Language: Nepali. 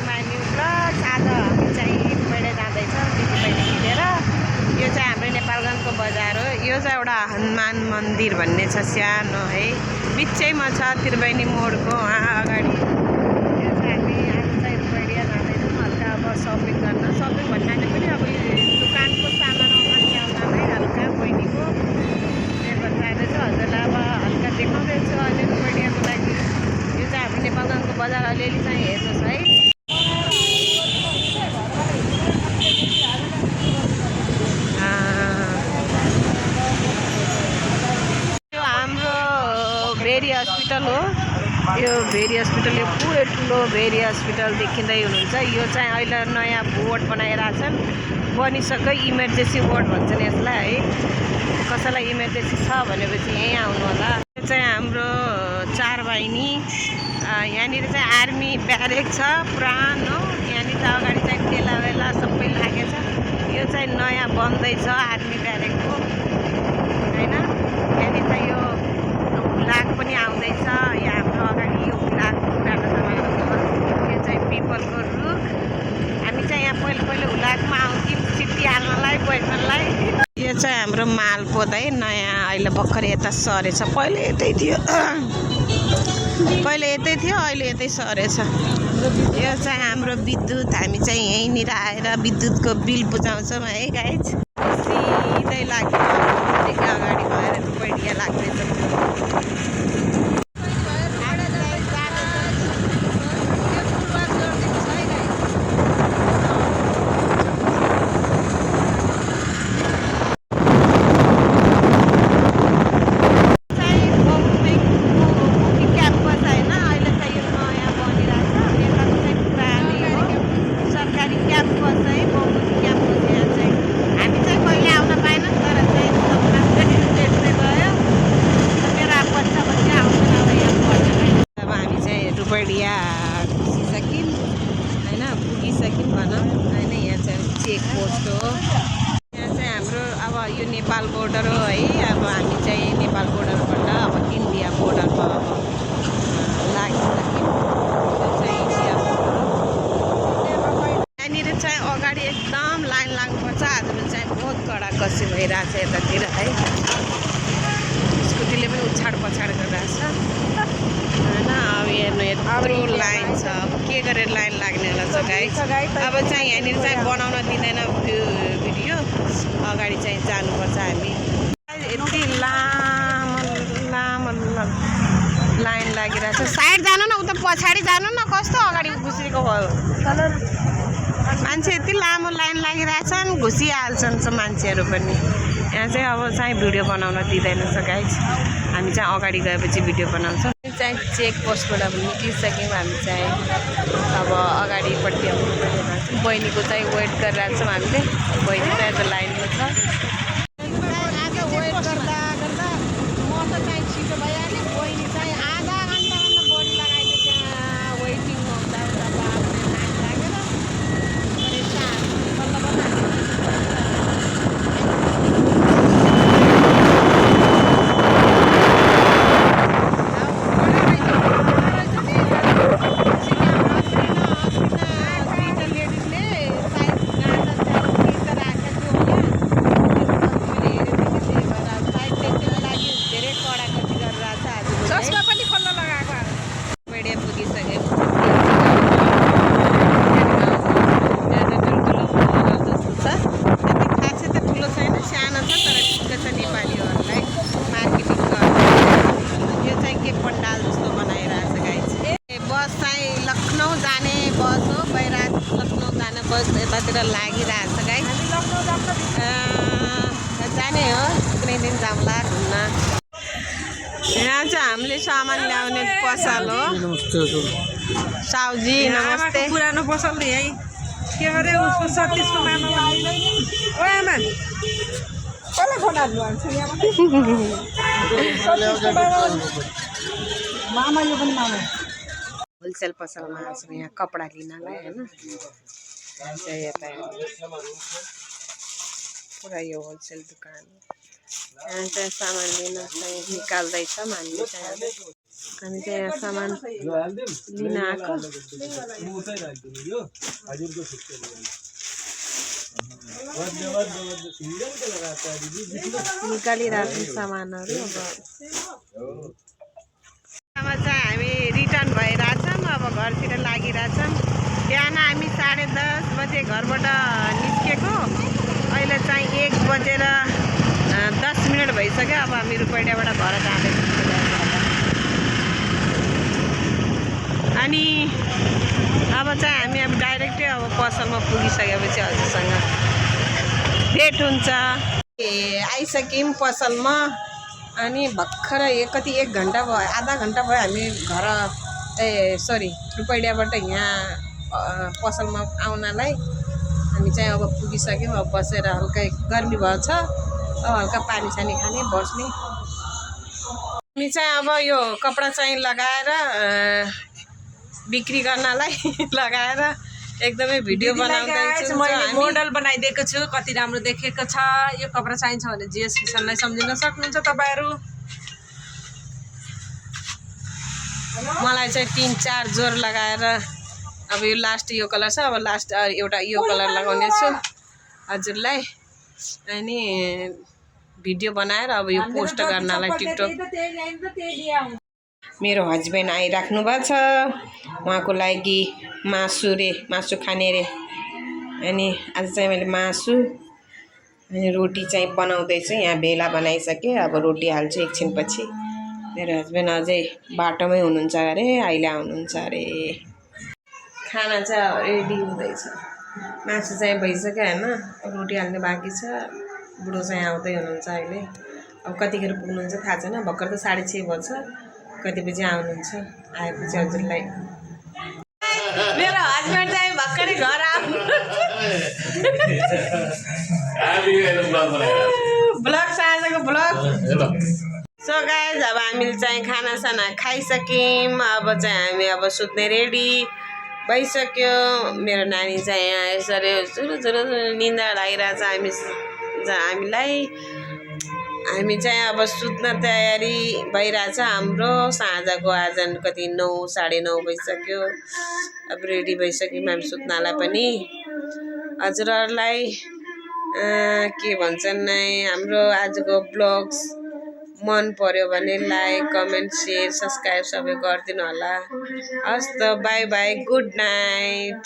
My new blogs. आज हामी चाहिँ पहिल्यै जाँदैछौँ दिदीबहिनी मिलेर। यो चाहिँ हाम्रो नेपालगञ्जको बजार हो। यो चाहिँ एउटा हनुमान मन्दिर भन्ने छ सानो है, बिचैमा छ त्रिवेणी मोडको वहाँ अगाडि। यो चाहिँ हामी आज चाहिँ पहिल्यै जाँदैछौँ हल्का अब सपिङ गर्न। सपिङ भन्नाले पनि अब दुकानको सामान ल्याउनलाई हल्का बहिनीको त्यहाँ जाँदैछ। हजुरलाई अब हल्का देखाउँदैछु अलिअलि पहिल्याको लागि। यो चाहिँ हाम्रो नेपालगञ्जको बजार अलिअलि चाहिँ हेर्नुहोस् है। यो हाम्रो भेरी हस्पिटल हो। यो भेरी हस्पिटल यो पुरै ठुलो भेरी हस्पिटल देखिँदै हुनुहुन्छ। यो चाहिँ अहिले नयाँ बोर्ड बनाइरहेछन्, बनिसक्यो। इमर्जेन्सी वार्ड भन्छन् यसलाई है। कसैलाई इमर्जेन्सी छ भनेपछि यहीँ आउनु होला। यो चाहिँ हाम्रो चार बहिनी। यहाँनिर चाहिँ आर्मी ब्यारेक छ पुरानो। यहाँनिर अगाडि चाहिँ ठेलावेला सबै लागेछ। यो चाहिँ नयाँ बन्दैछ आर्मी ब्यारेकको होइन। यहाँनिर चाहिँ यो हुलाक पनि आउँदैछ। यहाँ हाम्रो अगाडि यो हुलाकको बाटोसम्म आउँछ। यो चाहिँ पिपलको रुख। हामी चाहिँ यहाँ पहिलो हुलाकमा आउँथ्यौँ सिटी हाल्नलाई बैठ्नलाई। यो चाहिँ हाम्रो मालपोत है, नयाँ अहिले भर्खर यता सरेछ। पहिले यतै थियो, अहिले यतै सरेछ। यो चाहिँ हाम्रो विद्युत। हामी चाहिँ यहीँनिर आएर विद्युतको बिल बुझाउँछौँ है गाइज। सिधै लाग्यो अगाडि भएर रुपैयाँ लाग्दैछ। पुगिसक्यौँ भनौँ होइन। यहाँ चाहिँ चेक पोस्ट हो। यहाँ चाहिँ हाम्रो अब यो नेपाल बोर्डर हो है। अब हामी चाहिँ नेपाल बोर्डरबाट अब इन्डिया बोर्डरमा अब लागिसक्यौँ। यो चाहिँ इन्डिया बोर्डर हो। यहाँनिर चाहिँ अगाडि एकदम लाइन लाग्नुपर्छ। आजकल चाहिँ बहुत कडा कसी भइरहेछ यतातिर है। स्कुटीले पनि उछाड पछाड गरिरहेछ होइन। अब हेर्नु यत्रो लाइन छ, अब के गरेर लाइन लाग्ने होला छ गाइस। अब चाहिँ यहाँनिर चाहिँ बनाउन दिँदैन भिडियो, अगाडि चाहिँ जानुपर्छ हामी। यति लामो लाइन लागिरहेछ। साइड जानु न, उता पछाडि जानु न। कस्तो अगाडि घुसेको भयो मान्छे। यति लामो लाइन लागिरहेछन्, घुसिहाल्छन् मान्छेहरू पनि। यहाँ चाहिँ अब चाहिँ भिडियो बनाउन दिँदैन छ गाइज। हामी चाहिँ अगाडि गएपछि भिडियो बनाउँछौँ। चाहिँ चेक पोस्टबाट पनि निक्लिसक्यौँ हामी चाहिँ। अब अगाडिपट्टि बहिनीको चाहिँ वेट गरिरहेको छौँ हामीले। बहिनी चाहिँ आज लाइनमा छ। आज वेट गर्दा गर्दा म त चाहिँ छिटो भइहाल्यो। बहिनी चाहिँ आधा घन्टाभन्दा बढी लगाइदियो त्यहाँ वेटिङमा हुँदा हुँदा। लाइन लागेर परेसान बल्ल बल्ल। बस यतातिर लागिरहेछ गाइस। जाने हो, कुनै दिन जाउँला घुम्न। यहाँ चाहिँ हामीले सामान ल्याउने पसल हो। साउजी नमस्ते। पुरानो पसल यही के अरे उसको 36 को मामा। ओ आमा कसलाई फोन हाल्नु हुन्छ मामा? यो पनि मामा। होलसेल पसलमा आएको यहाँ कपडा लिनलाई होइन। चाहिँ यता पुरा यो होलसेल दुकान। यहाँ चाहिँ सामान लिन चाहिँ निकाल्दैछ मान्छे चाहिँ। हामी चाहिँ यहाँ सामान लिन आएको निकालिरहेको सामानहरू अब चाहिँ हामी रिटर्न भइरहेछौँ अब घरतिर लागिरहेछौँ बिहान हामी 10:30 बजे घरबाट निस्केको अहिले चाहिँ 1:10 भइसक्यो अब हामी रुपैयाँबाट घर जाँदैछौँ अनि अब चाहिँ हामी अब डाइरेक्टै अब पसलमा पुगिसकेपछि हजुरसँग भेट हुन्छ आइसक्यौँ पसलमा अनि भर्खर 1 घन्टा भयो आधा घन्टा भयो हामी घर रुपैयाँबाट यहाँ पसलमा आउनलाई हामी चाहिँ अब पुगिसक्यौँ अब बसेर हल्का गर्मी भएको छ अब हल्का पानी सानी खाने बस्ने हामी चाहिँ अब यो कपडा चाहिँ लगाएर बिक्री गर्नलाई लगाएर एकदमै भिडियो बनाउँदैछु मैले मोडल बनाइदिएको छु कति राम्रो देखेको छ यो कपडा चाहिन्छ भने जिएस फेसनलाई सम्झिन सक्नुहुन्छ तपाईहरु मलाई चाहिँ 3-4 जोर लगाएर अब यो लास्ट यो कलर छ अब लास्ट एउटा यो कलर लगाउने छु हजुरलाई अनि भिडियो बनाएर अब यो पोस्ट गर्नलाई टिकटक मेरो हस्बेन्ड आइराख्नु भएको छ उहाँको लागि मासु खाने रे अनि आज चाहिँ मैले मासु अनि रोटी चाहिँ बनाउँदैछु यहाँ भेला बनाइसके अब रोटी हाल्छु एकछिनपछि मेरो हस्बेन्ड अझै बाटोमै हुनुहुन्छ अरे अहिले आउनुहुन्छ अरे खाना चाहिँ रेडी हुँदैछ मासु चाहिँ भइसक्यो हैन रोटी हाल्ने बाँकी छ बुढो चाहिँ आउँदै हुनुहुन्छ अहिले अब कतिखेर पुग्नुहुन्छ थाहा छैन भर्खर त 6:30 बज्छ कति बजे आउनुहुन्छ आएपछि हजुरलाई मेरो हस्बेन्ड चाहिँ भर्खरै घर ब्लग साझाको ब्लग सो गाइज अब हामीले चाहिँ खानासाना खाइसक्यौँ अब चाहिँ हामी अब सुत्ने रेडी भइसक्यो मेरो नानी चाहिँ यहाँ यसरी जुरु निन्दा लागिरहेछ हामीलाई हामी चाहिँ अब सुत्न तयारी भइरहेछ हाम्रो साँझको आज कति 9 9:30 भइसक्यो अब रेडी भइसक्यौँ हामी सुत्नलाई पनि हजुरहरूलाई के भन्छन् नै हाम्रो आजको ब्लग्स मन पर्यो भने लाइक कमेन्ट शेयर सब्स्क्राइब सबै गरिदिनु होला हस् त बाई बाई गुड नाइट